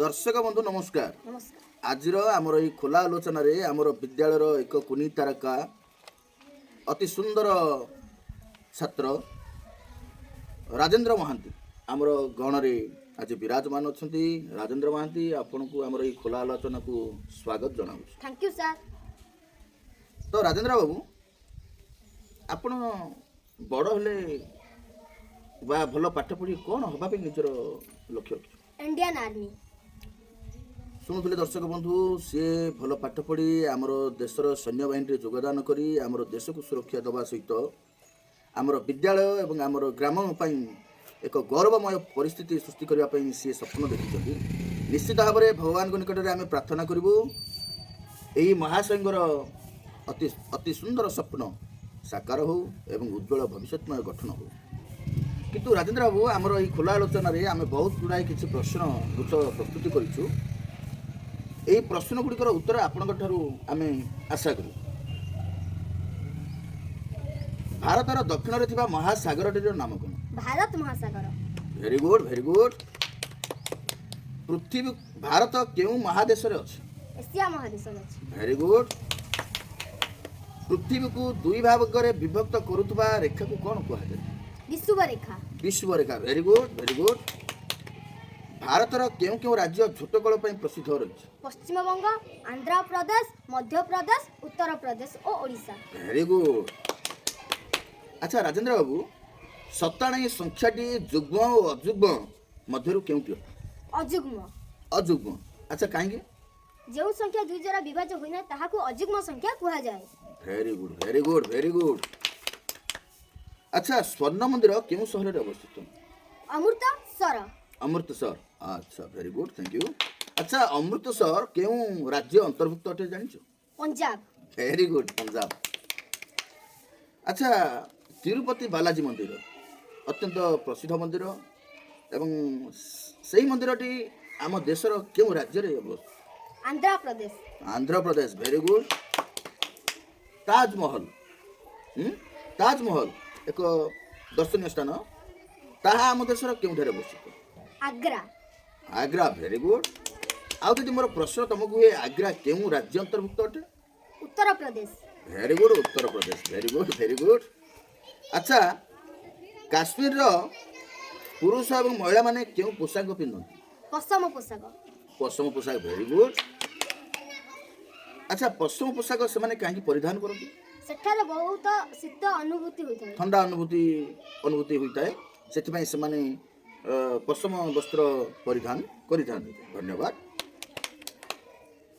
ଦର୍ଶକ ବନ୍ଧୁ, ନମସ୍କାର। ନମସ୍କାର। ଆଜିର ଆମର ଏଇ ଖୋଲା ଆଲୋଚନାରେ ଆମର ବିଦ୍ୟାଳୟର ଏକ କୁନି ତାରକା, ଅତି ସୁନ୍ଦର ଛାତ୍ର ରାଜେନ୍ଦ୍ର ମହାନ୍ତି ଆମର ଗହଣରେ ଆଜି ବିରାଜମାନ ଅଛନ୍ତି। ରାଜେନ୍ଦ୍ର ମହାନ୍ତି, ଆପଣଙ୍କୁ ଆମର ଏଇ ଖୋଲା ଆଲୋଚନାକୁ ସ୍ୱାଗତ ଜଣାଉଛି। Thank you sir. ତ ରାଜେନ୍ଦ୍ର ବାବୁ, ଆପଣ ବଡ଼ ହେଲେ ବା ଭଲ ପାଠ ପଢ଼ି କ'ଣ ହେବା ପାଇଁ ନିଜର ଲକ୍ଷ୍ୟ ରଖିଛନ୍ତି? Indian army. ଶୁଣୁଥିଲେ ଦର୍ଶକ ବନ୍ଧୁ, ସିଏ ଭଲ ପାଠ ପଢ଼ି ଆମର ଦେଶର ସୈନ୍ୟବାହିନୀରେ ଯୋଗଦାନ କରି ଆମର ଦେଶକୁ ସୁରକ୍ଷା ଦେବା ସହିତ ଆମର ବିଦ୍ୟାଳୟ ଏବଂ ଆମର ଗ୍ରାମ ପାଇଁ ଏକ ଗୌରବମୟ ପରିସ୍ଥିତି ସୃଷ୍ଟି କରିବା ପାଇଁ ସିଏ ସ୍ୱପ୍ନ ଦେଖିଛନ୍ତି। ନିଶ୍ଚିତ ଭାବରେ ଭଗବାନଙ୍କ ନିକଟରେ ଆମେ ପ୍ରାର୍ଥନା କରିବୁ, ଏହି ମହାଶୟଙ୍କର ଅତି ଅତି ସୁନ୍ଦର ସ୍ୱପ୍ନ ସାକାର ହେଉ ଏବଂ ଉଜ୍ଜଳ ଭବିଷ୍ୟତମୟ ଗଠନ ହେଉ। କିନ୍ତୁ ରାଜେନ୍ଦ୍ର ବାବୁ, ଆମର ଏହି ଖୋଲା ଆଲୋଚନାରେ ଆମେ ବହୁତ ଗୁଡ଼ାଏ କିଛି ପ୍ରଶ୍ନ ଗୁଚ୍ଛ ପ୍ରସ୍ତୁତି କରିଛୁ। ଏହି ପ୍ରଶ୍ନ ଗୁଡ଼ିକର ଉତ୍ତର ଆପଣଙ୍କ ଠାରୁ ଆମେ ଆଶା କରୁ। ଭାରତର ଦକ୍ଷିଣରେ ଥିବା ମହାସାଗରଟିର ନାମ କ'ଣ? ଭାରତ ମହାସାଗର। Very good, very good. ପୃଥିବୀ ଭାରତ କେଉଁ ମହାଦେଶରେ ଅଛି? ଏସିଆ ମହାଦେଶରେ ଅଛି। Very good. ପୃଥିବୀକୁ ଦୁଇ ଭାଗରେ ବିଭକ୍ତ କରୁଥିବା ରେଖାକୁ କ'ଣ କୁହାଯାଏ? ବିଷୁବ ରେଖା। ବିଷୁବରେଖା। Very good, very good. ଭାରତର କେଉଁ କେଉଁ ରାଜ୍ୟ ଝୋଟକଳ ପାଇଁ ପ୍ରସିଦ୍ଧ ରହିଛି? ପଶ୍ଚିମବଙ୍ଗ, ଆନ୍ଧ୍ରପ୍ରଦେଶ, ମଧ୍ୟପ୍ରଦେଶ, ଉତ୍ତରପ୍ରଦେଶ ଓ ଓଡ଼ିଶା। Very good. ଆଚ୍ଛା ରାଜେନ୍ଦ୍ର ବାବୁ, ସତାଣୀ ସଂଖ୍ୟାଟି ଯୁଗ୍ମ ଓ ଅଯୁଗ୍ମ ମଧ୍ୟରୁ କେଉଁଟି ଅଟେ? ଅଯୁଗ୍ମ। ଅଯୁଗ୍ମ। ଆଚ୍ଛା, କାହିଁକି? ଯେଉଁ ସଂଖ୍ୟା ଦୁଇ ଦ୍ୱାରା ବିଭାଜ୍ୟ ହୋଇନାହିଁ, ତାହାକୁ ଅଯୁଗ୍ମ ସଂଖ୍ୟା କୁହାଯାଏ। Very good, very good, very good. ଆଚ୍ଛା, ସ୍ୱର୍ଣ୍ଣ ମନ୍ଦିର କେଉଁ ସହରରେ ଅବସ୍ଥିତ? ଅମୃତସର। ଅମୃତସର। ଆଚ୍ଛା, ଭେରି ଗୁଡ୍, thank you. ଆଚ୍ଛା, ଅମୃତସର କେଉଁ ରାଜ୍ୟ ଅନ୍ତର୍ଭୁକ୍ତ ଅଟେ ଜାଣିଛ? ପଞ୍ଜାବ। Very good, Punjab. ଆଚ୍ଛା, ତିରୁପତି ବାଲାଜୀ ମନ୍ଦିର ଅତ୍ୟନ୍ତ ପ୍ରସିଦ୍ଧ ମନ୍ଦିର ଏବଂ ସେଇ ମନ୍ଦିରଟି ଆମ ଦେଶର କେଉଁ ରାଜ୍ୟରେ ଅବସ୍ଥିତ? Andhra Pradesh. Andhra Pradesh. Very good. Taj Mahal, ହୁଁ? ତାଜମହଲ ଏକ ଦର୍ଶନୀୟ ସ୍ଥାନ, ତାହା ଆମ ଦେଶର କେଉଁଠାରେ ଅବସ୍ଥିତ? ଆଗ୍ରା। ଆଗ୍ରା। Very good. ଆଉ ଯଦି ମୋର ପ୍ରଶ୍ନ ତମକୁ ହୁଏ, ଆଗ୍ରା କେଉଁ ରାଜ୍ୟ ଅନ୍ତର୍ଭୁକ୍ତ ଅଟେ? Uttar Pradesh. Very good, Uttar Pradesh. Very good, very good. ଆଚ୍ଛା, କାଶ୍ମୀରର ପୁରୁଷ ଏବଂ ମହିଳାମାନେ କେଉଁ ପୋଷାକ ପିନ୍ଧନ୍ତି? ପଶମ ପୋଷାକ। ପଶମ ପୋଷାକ। Very good. ଆଚ୍ଛା, ପଶମ ପୋଷାକ ସେମାନେ କାହିଁକି ପରିଧାନ କରନ୍ତି? ସେଠାରେ ବହୁତ ଶୀତ ଅନୁଭୂତି ହୋଇଥାଏ। ଥଣ୍ଡା ଅନୁଭୂତି ହୋଇଥାଏ, ସେଥିପାଇଁ ସେମାନେ ପଶମ ବସ୍ତ୍ର ପରିଧାନ କରିଥାନ୍ତି। ଧନ୍ୟବାଦ।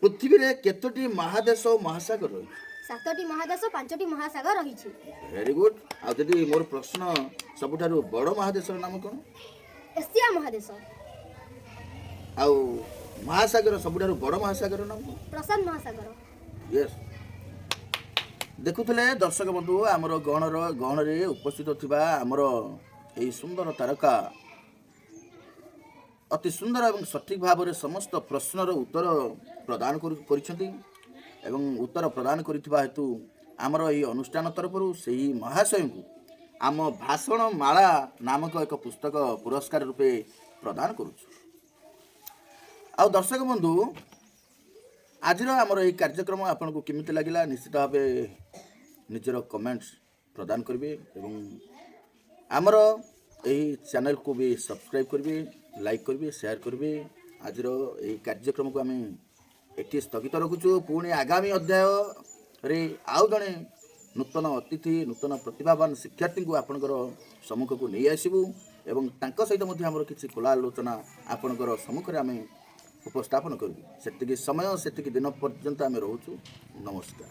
ପୃଥିବୀରେ କେତୋଟି ମହାଦେଶ ଓ ମହାସାଗର ରହିଛି? ସାତଟି ମହାଦେଶ, ପାଞ୍ଚଟି ମହାସାଗର ରହିଛି। Very good. ଆଉ ଯଦି ମୋର ପ୍ରଶ୍ନ, ସବୁଠାରୁ ବଡ଼ ମହାଦେଶର ନାମ କ'ଣ? ଏସିଆ ମହାଦେଶ। ଆଉ ମହାସାଗର, ସବୁଠାରୁ ବଡ଼ ମହାସାଗର ନାମ କ'ଣ? ପ୍ରଶାନ୍ତ ମହାସାଗର। ୟେସ୍। ଦେଖୁଥିଲେ ଦର୍ଶକ ବନ୍ଧୁ, ଆମର ଗହଣରେ ଉପସ୍ଥିତ ଥିବା ଆମର ଏହି ସୁନ୍ଦର ତାରକା ଅତି ସୁନ୍ଦର ଏବଂ ସଠିକ୍ ଭାବରେ ସମସ୍ତ ପ୍ରଶ୍ନର ଉତ୍ତର ପ୍ରଦାନ କରିଛନ୍ତି ଏବଂ ଉତ୍ତର ପ୍ରଦାନ କରିଥିବା ହେତୁ ଆମର ଏହି ଅନୁଷ୍ଠାନ ତରଫରୁ ସେହି ମହାଶୟଙ୍କୁ ଆମ ଭାଷଣ ମାଳା ନାମକ ଏକ ପୁସ୍ତକ ପୁରସ୍କାର ରୂପେ ପ୍ରଦାନ କରୁଛୁ। ଆଉ ଦର୍ଶକ ବନ୍ଧୁ, ଆଜିର ଆମର ଏହି କାର୍ଯ୍ୟକ୍ରମ ଆପଣଙ୍କୁ କେମିତି ଲାଗିଲା, ନିଶ୍ଚିତ ଭାବେ ନିଜର କମେଣ୍ଟସ୍ ପ୍ରଦାନ କରିବେ ଏବଂ ଆମର ଏହି ଚ୍ୟାନେଲକୁ ବି ସବସ୍କ୍ରାଇବ୍ କରିବେ, ଲାଇକ୍ କରିବେ, ସେୟାର କରିବେ। ଆଜିର ଏହି କାର୍ଯ୍ୟକ୍ରମକୁ ଆମେ ଏଠି ସ୍ଥଗିତ ରଖୁଛୁ। ପୁଣି ଆଗାମୀ ଅଧ୍ୟାୟରେ ଆଉ ଜଣେ ନୂତନ ଅତିଥି, ନୂତନ ପ୍ରତିଭାବାନ ଶିକ୍ଷାର୍ଥୀଙ୍କୁ ଆପଣଙ୍କର ସମ୍ମୁଖକୁ ନେଇ ଆସିବୁ ଏବଂ ତାଙ୍କ ସହିତ ମଧ୍ୟ ଆମର କିଛି ଖୋଲା ଆଲୋଚନା ଆପଣଙ୍କର ସମ୍ମୁଖରେ ଆମେ ଉପସ୍ଥାପନ କରିବୁ। ସେତିକି ସମୟ, ସେତିକି ଦିନ ପର୍ଯ୍ୟନ୍ତ ଆମେ ରହୁଛୁ। ନମସ୍କାର।